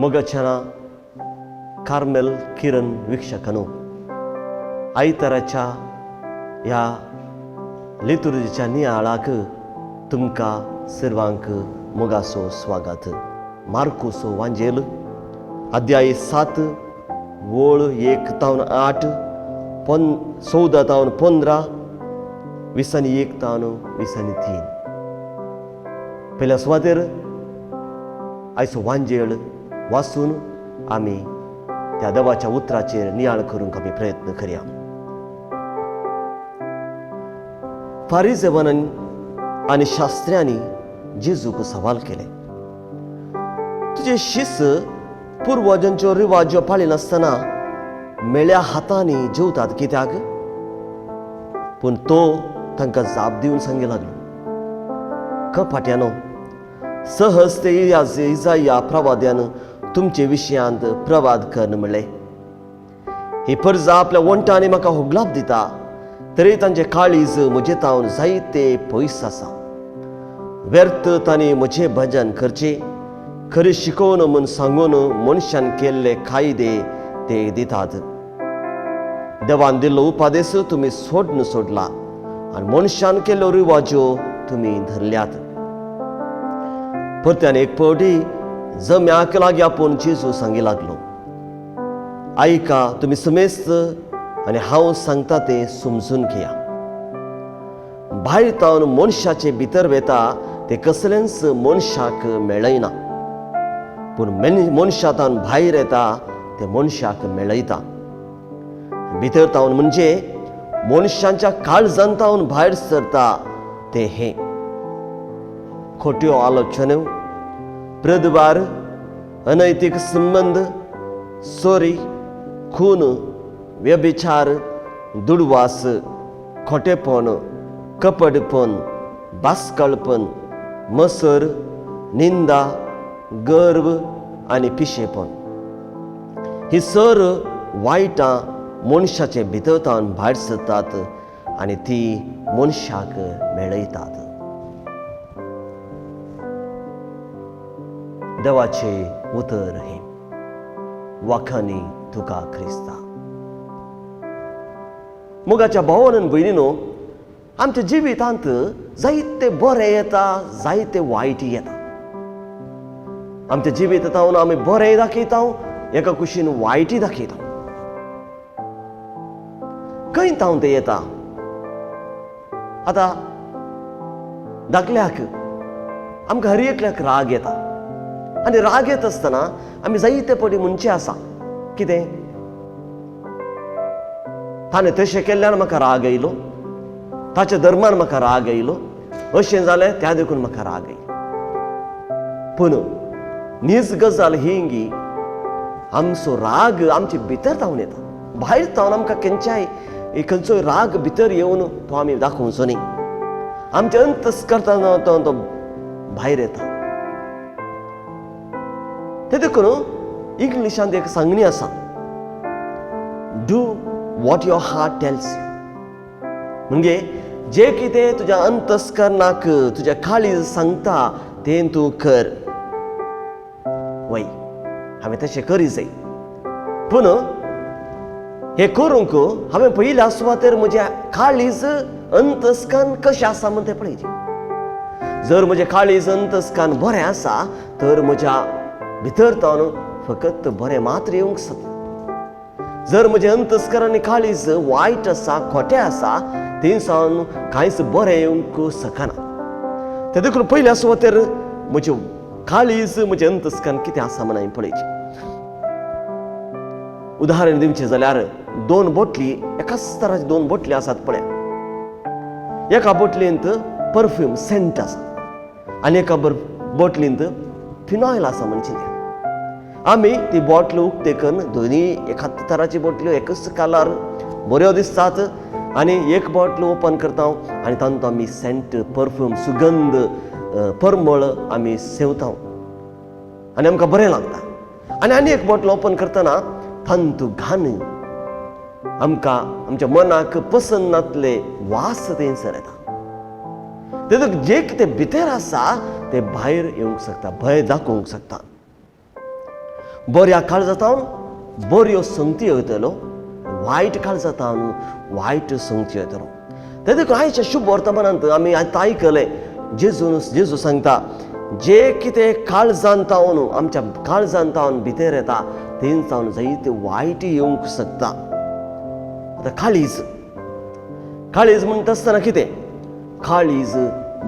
मोगाच्या कार्मेल किरण वीक्षकांनो, आयताराच्या ह्या लितुर्जीच्या नियाळाक तुमकां सर्वांक मोगाचो स्वागत. मार्कुसो वांजेल अध्याय 7 वळ 1 तावन 8 14 तावन 15 21 तावन 23. पयल्या सुवातेर आयचो वांजेल वाचून आमी त्या देवाच्या उतराचेर नियाळ करूंक आमी प्रयत्न करया. फारिजेवान आनी शास्त्र्यांनी जेजूक सवाल केले, तुजे शिस पुर्वजांच्यो रिवाज्यो पाळिनासतना मेळ्या हातांनी जेवतात कित्याक? पूण तो तांकां जाप दिवन सांगी लागलो, कपाट्यानो, सहज ते इजाया प्रवाद्यान तुमचे विशयांत प्रवाद कर म्हणले, ही परजा आपल्या वंटांनी म्हाका होगलाप दिता, तरी तांचे काळीज म्हजे तावन जायते पयस आसा. व्यर्थ तांणी म्हजें भजन करचें, खरी शिकोवन म्हूण सांगून मनशान केल्ले कायदे ते दितात. देवान दिल्लो उपादेश तुमी सोडून सोडला आनी मनशान केल्ल्यो रिवाज्यो तुमी धरल्यात. परत्यान एक फावटी जम्याक लागीं आपूण जेजू सांगी लागलो, आयका तुमी समेस्त आनी हांव सांगता तें समजून घेया. भायर तावन मनशाचे भितर वेता तें कसलेंच मनशाक मेळयना, पूण मनशा तावन भायर येता तें मनशाक मेळयता. भितर तावन म्हणजे मनशांच्या काळजान तावन भायर सरता तें हें खोट्यो आलोचन्यो, प्रदवार, अनैतीक संबंद, चोरी, खून, व्यभिचार, दुडवास, खोटेपण, कपडपण, बास्कळपण, मसर, निंदा, गर्व आनी पिशेपण. ही सर वायटां मनशाचे भितर तावन भायर सरतात आनी ती मनशाक मेळयतात. देवाचे उतर हें. वाखानी तुका क्रिस्ता. मोगाच्या भावान आनी भयणीनो, आमच्या जिवितांत जायते बरें येता, जायते वायट येता. आमच्या जिवितांत आमी बरें दाखयता, एका कुशीन वायटय दाखयता. खंय तावन तें येता? आतां धाकल्याक आमकां हर एकल्याक राग येता आनी राग येत आसतना आमी जायते पटी म्हणचें आसा, कितें ताणें तशें केल्ल्यान म्हाका राग येयलो, ताच्या धर्मान म्हाका राग येयलो, अशें जालें त्या देखून म्हाका राग येयलो. पूण नीज गजाल ही गी आमचो राग आमचे भितर तावन येता. भायर तावन आमकां खंयच्याय खंयचोय राग भितर येवन तो आमी दाखोवचो न्ही. आमचे अंतस करतना तो भायर येता. ते देखून इंग्लिशांत एक सांगणी आसा, do what your heart tells you. म्हणजे जे कितें तुज्या अंतस्करणाक तुज्या काळीज सांगता तें तूं कर. वय, हांवें तशें करी जाय, पूण हें करूंक हांवें पयल्या सुवातेर म्हजें काळीज अंतस्करण कशें आसा म्हूण तें पळयचें. जर म्हजें काळीज अंतस्करण बरें आसा तर म्हज्या भितर तावन फकत बरें मात्र येवंक शकता. जर म्हजें अंतस्करण आनी काळीज वायट आसा, खोटें आसा, थंय सावन कांयच बरें येवंक शकना. तें देखून पयल्या सुवातेर म्हजें काळीज म्हजें अंतस्करण कितें आसा म्हूण हांवें पळयचें. उदाहरण दिवचें जाल्यार दोन बोटली, एकाच तराची दोन बोटली आसात पळया. एका बोटलेंत परफ्यूम सेंट आसा आनी एका बोटलींत फिनॉयल आसा म्हण चिंतया. आमी ती बॉटल उक्ते करून दोनूय एकाच तराची बोटल्यो, एकच कलर, बऱ्यो दिसतात आनी एक बॉटल ओपन करता आनी तातूंत आमी सेंट, परफ्यूम, सुगंध, परमळ आमी सेवता आनी आमकां बरें लागता. आनी आनी एक बॉटल ओपन करतना तातूंत घाण, आमकां आमच्या मनाक पसंत नातले वास थंयसर येता. तेतूंत जे कितें भितर आसा तें भायर येवंक शकता, भंय दाखोवंक शकता. बऱ्या काळजांत बऱ्यो संगती येतलो, वायट काळजांत वायट संगती येतलो. ते देखून आयच्या शुभ वर्तमानांत आमी आतां आयकलें, जेजून जेजू सांगता जे कितें काळजांत जावन आमच्या काळजांत जावन भितर येता थंय जावन जायते वायट येवंक शकता. आतां काळीज, काळीज म्हणटा आसतना कितें? काळीज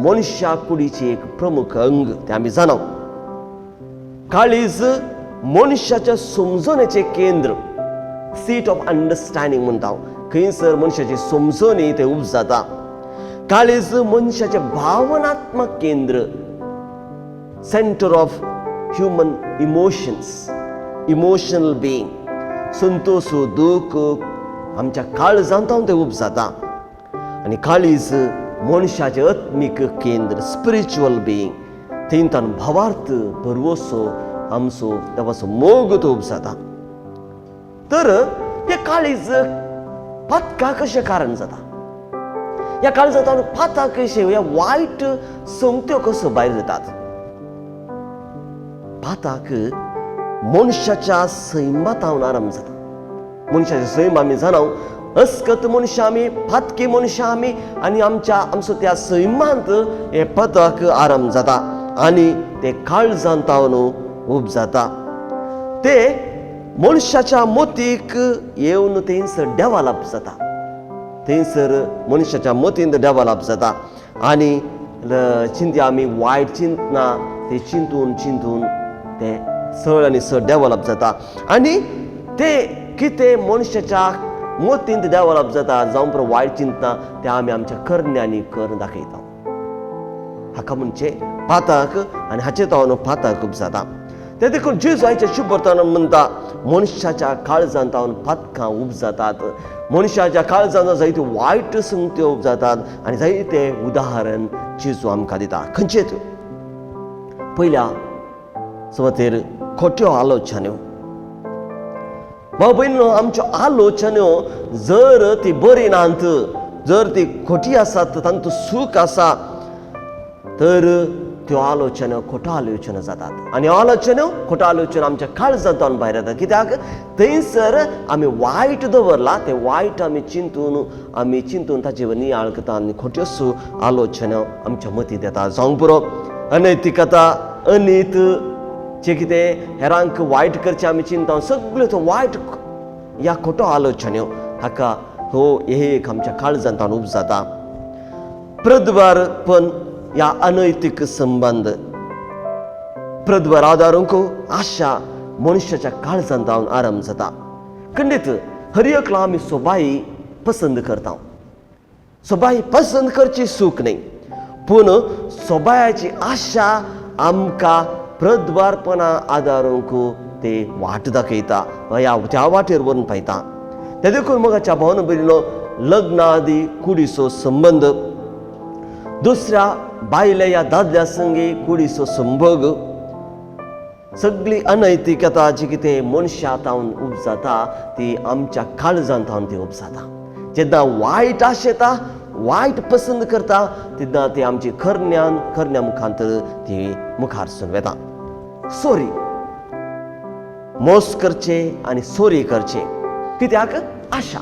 मनशा कुडीचें एक प्रमुख अंग, तें आमी जाणाव. काळीज मनशाच्या समजणेचें केंद्र, सीट ऑफ अंडरस्टँडींग म्हणटा, खंयसर मनशाची समजणी तें उब जाता. काळीज मनशाचें भावनात्मक केंद्र, centre of human emotions, emotional being. Santosh, दूख आमच्या काळजांत तें उब जाता. आनी काळीज मनशाचें आत्मीक केंद्र, स्पिरिच्युअल बिईंग. थंयतान भावार्थ, भरवसो, आमचो देवाचो मोग तो उब जाता. तर हें काळीज पातका कशें कारण जाता? ह्या काळजांत पाताक कशें, ह्या वायट संगत्यो कसो भायर जातात? पाताक मनशाच्या सैमांत आरंभ जाता. मनशाचें सैम आमी जाणाव, अस्कत मनशां आमी, पातकी मनशां आमी, आनी आमच्या आमचो त्या सैमांत हे पताक आरंभ जाता आनी ते काळजांत जावन उब जाता. ते मनशाच्या मोतीक येवन थंयसर डेवलप जाता, थंयसर मनशाच्या मतींत डेवलप जाता. आनी चिंतया आमी वायट चिंतना ते चिंतून चिंतून ते चड आनी चड डेवलप जाता. आनी ते कितें मनशाच्या मतींत डेवलप जाता, जावं पुरो वायट चिंतना, ते आमी आमच्या करण्यांनी करून दाखयता. हाका म्हणचे पाताक आनी हाचे तो पाताक जाता. ते देखून जेजू आयच्या शुभ म्हणटा, मनशाच्या काळजांत जावन पातकां उब जातात, मनशाच्या काळजांत जायत्यो वायट संगत्यो उब जातात. आनी जायते उदाहरण जेजू आमकां दिता. खंयचे त्यो? पयल्या सुवातेर खोट्यो आलोचन्यो. भाव भयणीनो, आमच्यो आलोचन्यो जर ती बरी नात, जर ती खोटी आसात, तांतूत सूख आसा, तर त्यो आलोचना खोटो आलोचना जातात. आनी आलोचन्यो, खोटो आलोचना आमच्या काळजांत भायर येतात. कित्याक? थंयसर आमी वायट दवरला, तें वायट आमी चिंतून, आमी चिंतून ताचेर नियाळ करता आनी खोट्योसो आलोचना आमच्या मतींत येता. जावंक पुरो अनैतिकता, अनीत, जे कितें हेरांक वायट करचें आमी चिंता, सगळ्यो त्यो वायट ह्या खोटो आलोचन्यो, हाका हो हे एक आमच्या काळजांत उब जाता. प्रद्वारपण या अनैतिक संबंद, प्रद्वार आदारूंक आशा मनशाच्या काळजांत जावन आरंभ जाता. खंडीत हर एकलो आमी सोबाई पसंद करता. सोबाई पसंद करची सूख न्हय, पूण सोबायाची आशा आमकां प्रद्वारपणा आदारूंक ते वाट दाखयता, ह्या त्या वाटेर व्हरून पायता. ते देखून मोगाच्या भावन भयणीनो, लग्ना आदी कुडीचो संबंद, दुसऱ्या बायले या दादल्या संगी कुडीचो संभोग, सगळी अनैतिकता जी कितें मनशा तावन उब जाता, ती आमच्या काळजांत तावन ती उब जाता. जेन्ना वायट आशेता, वायट पसंद करता, तेन्ना ती आमची करण्यान करण्या मुखांतर ती मुखार सून वेता. सोरी, मोस करचे आनी सोरी करचे. कित्याक? आशा.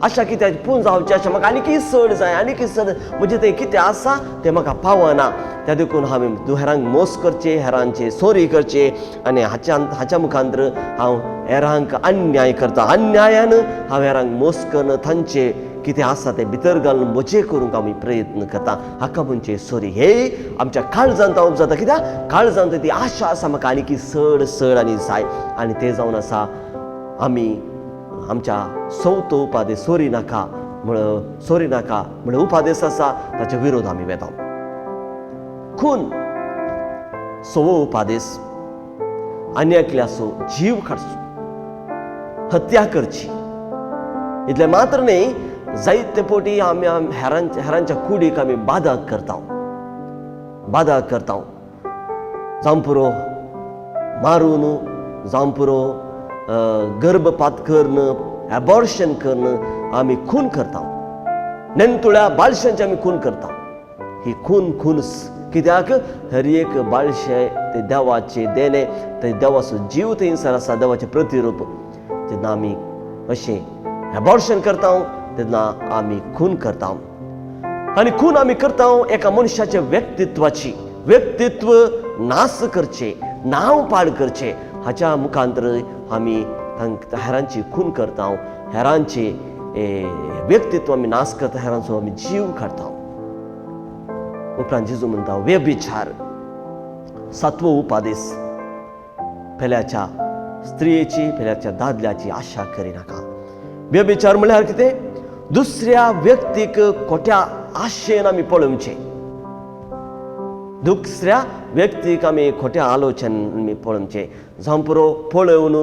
आशा कित्याक पूण जावचें आशा, म्हाका आनीकय चड जाय, आनीकय चड, म्हणजे तें कितें आसा तें म्हाका पावना. त्या देखून हांवें हेरांक मोस करचें, हेरांचे सोरी करचें आनी हाच्या हाच्या मुखांतर हांव हेरांक अन्याय करता. अन्यायान हांव हेरांक मोस करून तांचे कितें आसा तें भितर घालून म्हजें करूंक आमी प्रयत्न करता. हाका म्हणचे सोरी. हे आमच्या काळजांत जावप जाता. कित्याक? काळजांत ती आशा आसा, म्हाका आनीकय चड चड आनी जाय. आनी तें जावन आसा आमी आमच्या चवथो उपादेश, सोरी नाका म्हण, सोरी नाका म्हण उपादेश आसा, ताचे विरोध आमी वेता. खून, सवो उपादेश, आनी एकल्याचो जीव काडचो, हत्या करची. इतलें मात्र न्ही, जायते फावटी आमी हेरांच्या हेरांच्या कुडीक आमी बादा करता, बादा करता. जावं पुरो मारून, जावं पुरो गर्भपात करून, एबॉर्शन करून आमी खून करता. नेणतुळ्या बालशांचे आमी खून करता. ही खून खूनच. कित्याक हर एक बाळशें ते देवाचें देणें, ते देवाचो जीव थंयसर आसा, देवाचें प्रतिरूप. जेन्ना आमी अशें एबॉर्शन करता तेन्ना आमी खून करता आनी खून आमी करता एका मनशाच्या व्यक्तित्वाची. व्यक्तित्व नाश करचें, नांव पाड करचें, हाच्या मुखांतर आमी हेरांची खून करता, हेरांचे व्यक्तित्व आमी नाश करता, हेरांचो आमी जीव काडता. उपरांत जेजू म्हणटा व्यभिचार, सातवो उपादेस, पेल्याच्या स्त्रियेची पेल्याच्या दादल्याची आशा करिनाका. व्यभिचार म्हळ्यार कितें? दुसऱ्या व्यक्तीक खोट्या आशेन आमी पळोवचें, दुसऱ्या व्यक्तीक आमी खोट्या आलोचन आमी पळोवचें. जावं पुरो पळोवन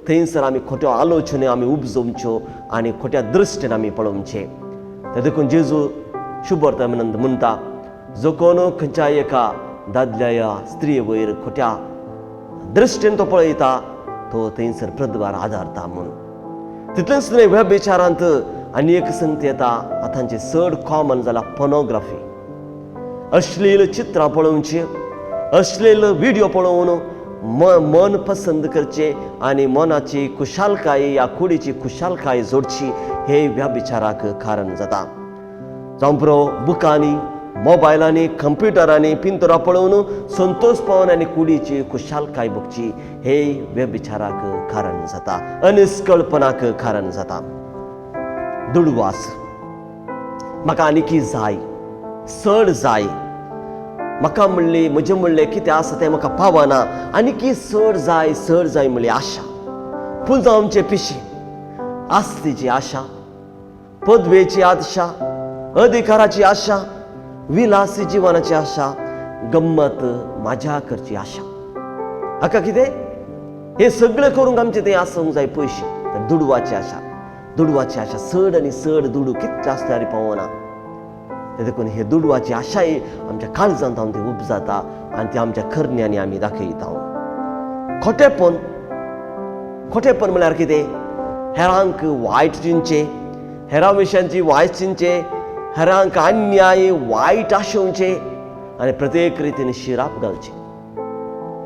थंयसर आमी खोट्यो आलोचन्यो आमी उपजोवच्यो आनी खोट्या दृश्टीन आमी पळोवचें. ते देखून जेजू शुभर्त म्हणटा, जो कोण खंयच्या एका दादल्या या स्त्रिये वयर खोट्या दृश्टीन तो पळयता तो थंयसर प्रद्वार आदारता म्हूण. तितलेंच न्हय, व्यभिचारांत आनी एक संगती येता, आतांचे चड कॉमन जाला पोर्नोग्राफी. अश्लील चित्रां पळोवची, अश्लील व्हिडियो पळोवन मन पसंद करचें आनी मनाची खुशालकाय या कुडीची खुशालकाय जोडची, हे व्यभिचाराक कारण जाता. जावं पुरो बुकांनी, मोबायलांनी, कंप्युटरांनी पिंतुरां पळोवन संतोश पावन आनी कुडीची खुशालकाय भोगची, हे व्यभिचाराक कारण जाता, अनिस्कळपणाक कारण जाता. दुडवास, म्हाका आनीकी जाय, चड जाय, म्हाका म्हणली म्हजें म्हणलें कितें आसा तें म्हाका पावना, आनीकी चड जाय, चड जाय म्हणली आशा. पूण जावं आमचे पिशी, आस्तीची आशा, पदवेची आशा, अधिकाराची आशा, विलासी जिवनाची आशा, गम्मत मजा करची आशा. हाका कितें हें सगळें करूंक आमचें तें आसूंक जाय पयशे. तर दुडवाची आशा, दुडवाची आशा, चड आनी चड दुडू कितले आसल्यार पावना. ते देखून हे दुडवाची आशाय आमच्या काळजांत हांव ती उपजाता आनी ती आमच्या करण्यांनी आमी दाखयता. खोटेपण, खोटेपण म्हळ्यार कितें? हेरांक वायट चिंतचें, हेरां विशयांची वायट चिंतचें, हेरांक अन्याय वायट आशोवचें आनी प्रत्येक रितीन शिराप घालचें.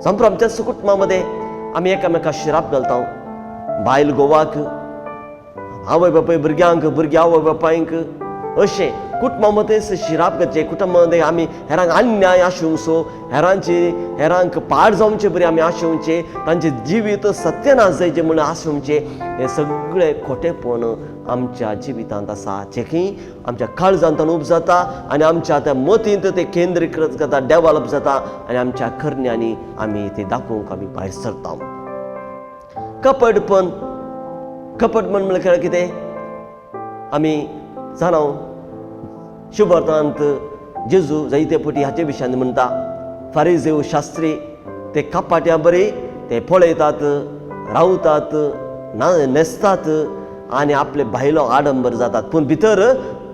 सामको आमच्या कुटुंबा मदें आमी एकामेका शिराप घालता, बायल घोवाक, आवय बापाय भुरग्यांक, भुरग्यां आवय बापायंक, अशें कुटुंबा मदें शिराप घालचें. कुटुंबा मदें आमी हेरांक अन्याय आशोवचो, हेरांची हेरांक पाड जावचे बरी आमी आशोवचें, तांचें जिवीत सत्यनाश जायचें म्हणून आशोवचें. हें सगळें खोटेपण आमच्या जिवितांत आसा, जें की आमच्या काळजांत उपजाता आनी आमच्या त्या मतींत तें केंद्रीकृत जाता, डेवलप जाता आनी आमच्या करण्यांनी आमी तें दाखोवंक आमी भायर सरता. कपटपण, कपटपण म्हणल्यार कितें आमी जाणा. शुभर्तांत जेजू जायते पटी हाचे विशयान म्हणटा, फारीजेव शास्त्री ते कपाट्या बरी ते पळयतात, रावतात, ना न्हेसतात आनी आपले भायलो आडंबर जातात, पूण भितर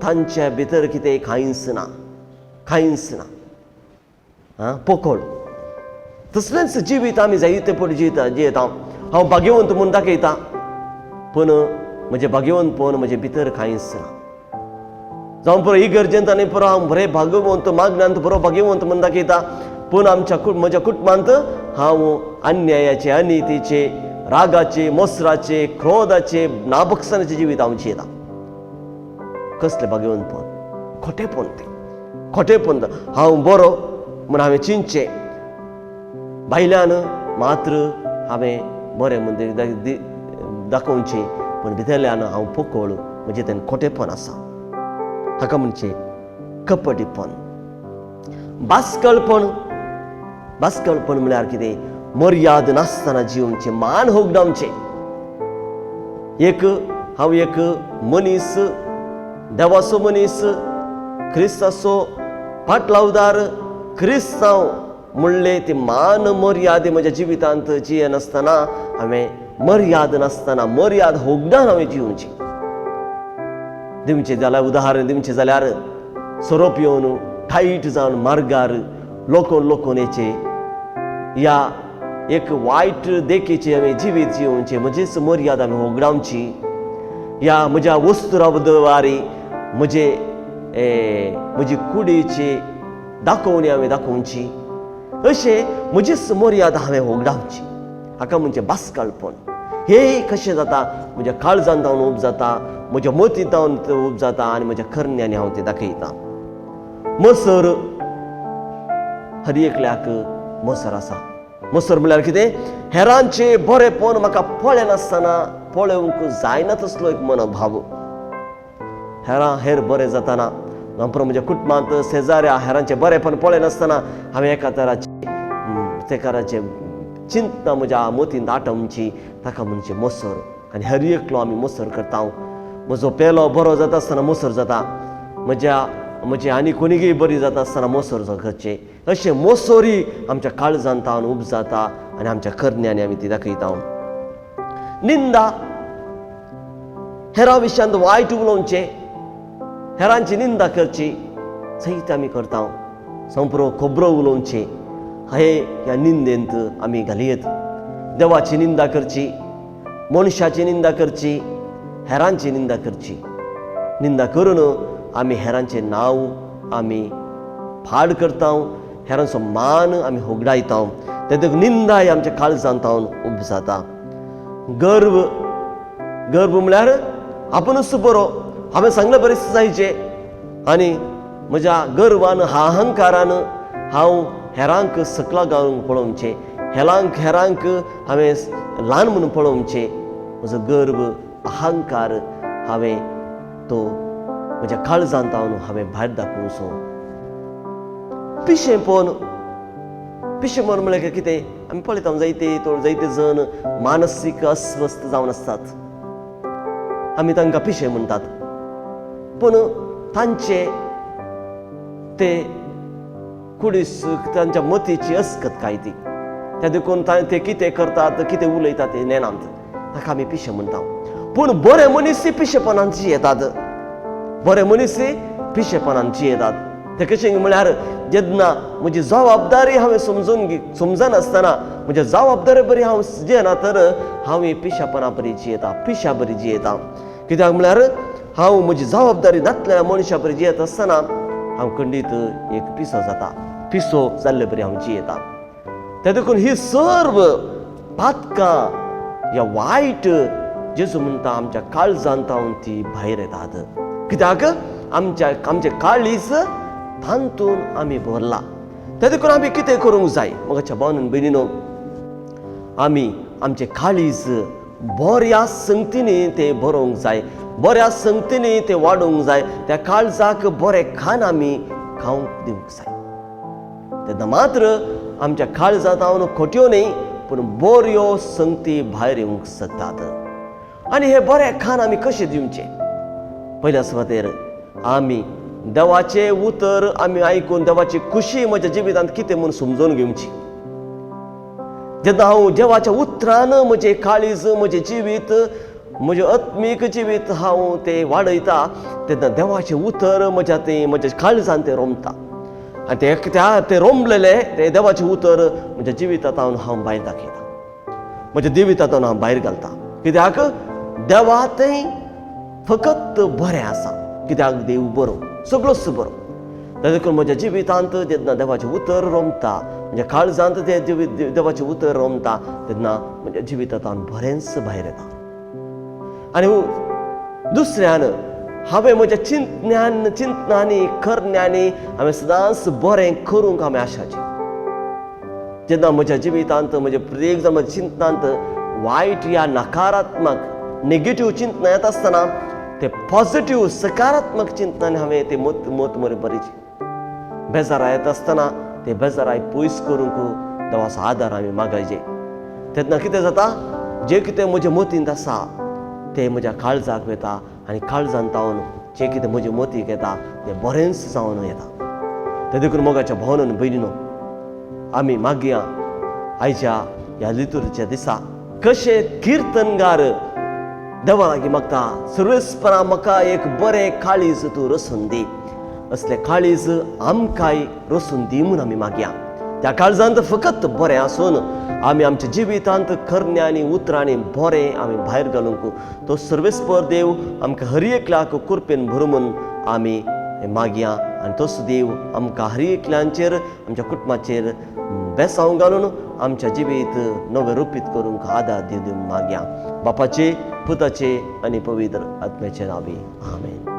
तांच्या भितर कितें कांयच ना, कांयच ना. आं पोकोळ तसलेंच जिवीत आमी जायते पटी जियेता जियेता. हांव भाग्यवंत म्हूण दाखयता, पूण म्हजें भाग्यवंतपण म्हजे भितर कांयच ना. जावं पुरो इगर्जेंत आनी पुरो हांव बरें भाग्यवंत, मागण्यांत बरो भाग्यवंत म्हूण दाखयता, पूण आमच्या म्हज्या कुटुंबांत हांव अन्यायाचे, अनितीचे, रागाचे, मोसराचे, क्रोधाचे, नाबक्सनाचे जिवीत हांव जियेता. कसलें भाग्यवंतपण? खोटेपण तें, खोटेपण. हांव बरो म्हूण हांवें चिंतचें, भायल्यान मात्र हांवें बरें म्हूण दाखोवचें, पूण भितरल्यान हांव पोकोळ, म्हजें तें खोटेपण आसा. हाका म्हणचें कपटीपण. बास्कळपण, बास्कळपण म्हळ्यार कितें? मर्याद नासतना जिवचें, मान होगडावचें. एक हांव एक मनीस, देवाचो मनीस, क्रिस्ताचो पाटलावदार क्रिस्तांव म्हणले ती मान मर्यादे म्हज्या जिवितांत जियेनासतना हांवें मर्याद नासतना मर्याद होगडान हांवें जिवची. दिवचें जाल्यार उदाहरण दिवचें जाल्यार सोरोप पिवन टायट जावन मार्गार लोकोन लोकोन येचे या एक वायट देखीचें हांवें जिवीत जिवचें, म्हजीच मर्याद हांवें होगडावची या म्हज्या वस्तुरा द्वारे म्हजे म्हजी कुडीची दाखोवणी हांवें दाखोवची, अशें म्हजीच मर्यादा हांवें होगडावची. हाका म्हणजे बास्काळपण. हे कशें जाता? म्हज्या काळजान जावन उब जाता, म्हज्या मतींत जावन उब जाता आनी म्हज्या करण्यांनी हांव तें दाखयतां. मसर हर एकल्याक मसर आसा. मसर म्हळ्यार कितें? हेरांचें बरेंपण म्हाका पळयनासतना पळोवंक जायना तसलो एक मनोभाव. हेरां हेर बरें जाताना नंतर म्हज्या कुटुंबांत शेजाऱ्या हेरांचें बरेंपण पळयनासतना हांवें एका तराचें तेकाराचें चिंतना म्हज्या मतींत आटोवची, ताका म्हणजे मसर. आनी हर एकलो आमी मसर करता. म्हजो पेलो बरो जाता आसतना मसर जाता, म्हज्या म्हजी आनी कोणीय बरी जाता आसतना मसर करचें. अशें मोसोरी आमच्या काळजान तावन उब जाता आनी आमच्या करण्यांनी आमी ती दाखयता. निंदा, हेरां विशयांत वायट उलोवचें, हेरांची निंदा करची सयत आमी करता. संप्रो खबरो उलोवचें, हे ह्या निंदेंत आमी घालयेत. देवाची निंदा करची, मनशाची निंदा करची, हेरांची निंदा करची. निंदा करून आमी हेरांचें नांव आमी फाड करता, हेरांचो मान आमी होगडायता. तेतूंत निंदाय आमच्या काळजांत तावन उब जाता. गर्व, गर्व म्हळ्यार आपुणूच बरो, हांवें सांगलें बरें जायचें आनी म्हज्या गर्वान अहंकारान हांव हेरांक सकला घालूंक पळोवचें, हेरांक हांवें ल्हान म्हणून पळोवचें. म्हजो गर्व अहंकार हांवें तो म्हज्या काळजांत तावन हांवें भायर दाखोवचो. पिशेंपण, पिशेंपण म्हळ्यार कितें? आमी पळयता जायते जायते जण मानसीक अस्वस्थ जावन आसतात, आमी तांकां पिशें म्हणटात. पूण तांचे ते कुडीस तांच्या मतीची अस्कत काय ती, त्या देखून ते कितें करतात कितें उलयतात ते नेनात, ताका आमी पिशें म्हणटा. पूण बरे मनीस पिशेपणान जियेतात, बरे मनीस पिशेपणान जियेतात. ते कशें म्हळ्यार जेन्ना म्हजी जबाबदारी हांवें समजून समजनासतना म्हज्या जबाबदारी बरी हांव जियेना तर हांव ही पिशेपणा बरी जियेता, पिशा बरी जियेता. कित्याक म्हळ्यार हांव म्हजी जबाबदारी नातल्या मनशा बरी जियेत आसतना हांव खंडीत एक पिसो जाता, पिसो जाल्ले बरी हांव जियेता. ते देखून ही सर्व पातकां ह्या वायट जेजू म्हणटा आमच्या काळजांत ती भायर येतात. कित्याक आमच्या आमचे काळीज तातूंत आमी भरला. ते देखून आमी कितें करूंक जाय मोगाच्या भावान भयणीनो? आमी आमचे काळीज बऱ्या संगतींनी ते बरोवंक जाय, बऱ्या संगतींनी ते वाडोवंक जाय. त्या काळजाक बरें खाण आमी खावंक दिवंक जाय. तेन्ना मात्र आमच्या काळजांत हांव खोट्यो न्हय पूण बऱ्यो संगती भायर येवंक शकतात. आनी हे बरें खाण आमी कशें दिवचें? पयल्या सुवातेर आमी देवाचें उतर आमी आयकून देवाची खुशी म्हज्या जिवितांत कितें म्हूण समजून घेवची. जेन्ना हांव देवाच्या उतरान म्हजें काळीज, म्हजें जिवीत, म्हजें आत्मीक जिवीत हांव तें वाडयता तेन्ना देवाचें उतर म्हज्या तें म्हज्या काळजान तें रोमता आनी ते त्या तें रोमलेलें तें देवाचें उतर म्हज्या जिवितांत हांव भायर दाखयता, म्हज्या जिवितांत हांव भायर घालता. कित्याक देवा तें फकत बरें आसा, कित्याक देव बरो, सगळोच बरो. देखून म्हज्या जिवितांत जेन्ना देवाचें उतर रोमता, म्हज्या काळजांत तें देवाचें उतर रोमता तेन्ना म्हज्या जिवितांत बरेंच भायर येता. आनी दुसऱ्यान हांवें म्हज्या चिंतन्यान चिंतनांनी करण्यांनी हांवें सदांच बरें करूंक हांवें आशाची. जेन्ना म्हज्या जिवितांत म्हज्या प्रत्येक जाण म्हज्या चिंतनांत वायट या नकारात्मक नेगेटीव चिंतना येता आसतना ते पॉझिटीव सकारात्मक चिंतनांनी हांवें ते मत मत मरे बरेची. बेजाराय येता आसतना ते बेजाराय पयस करूंक देवाचो आदार आमी मागायचे. तेन्ना कितें जाता, जें कितें म्हज्या मतींत आसा तें म्हज्या काळजाक वता आनी काळजांत तावन जें कितें म्हज्या मतीक येता तें बरेंच जावन येता. तें देखून मोगाच्या भावान भयणीनो आमी मागया आयच्या ह्या लितुरीच्या दिसा कशें किर्तनगार देवा लागीं मागता, सर्वेस्परा म्हाका एक बरें काळीज तूं रसून दी, असलें काळीज आमकांय रसून दी म्हूण आमी मागया. त्या काळजांत फकत बरें आसून आमी आमच्या जिवितांत करण्यांनी उतरांनी बरें आमी भायर घालूंक तो सर्वेस्पर देव आमकां हर एकल्याक कृपेन भरूं म्हूण आमी मागया. आनी तोच देव आमकां हर एकल्यांचेर आमच्या कुटुंबाचेर बेसांव घालून आमच्या जिवीत नवें रुपीत करूंक आदार दिवन दिवन मागया. बापाचे, पुताचे आनी पवित्र आत्म्याचे नांवी, आमेन.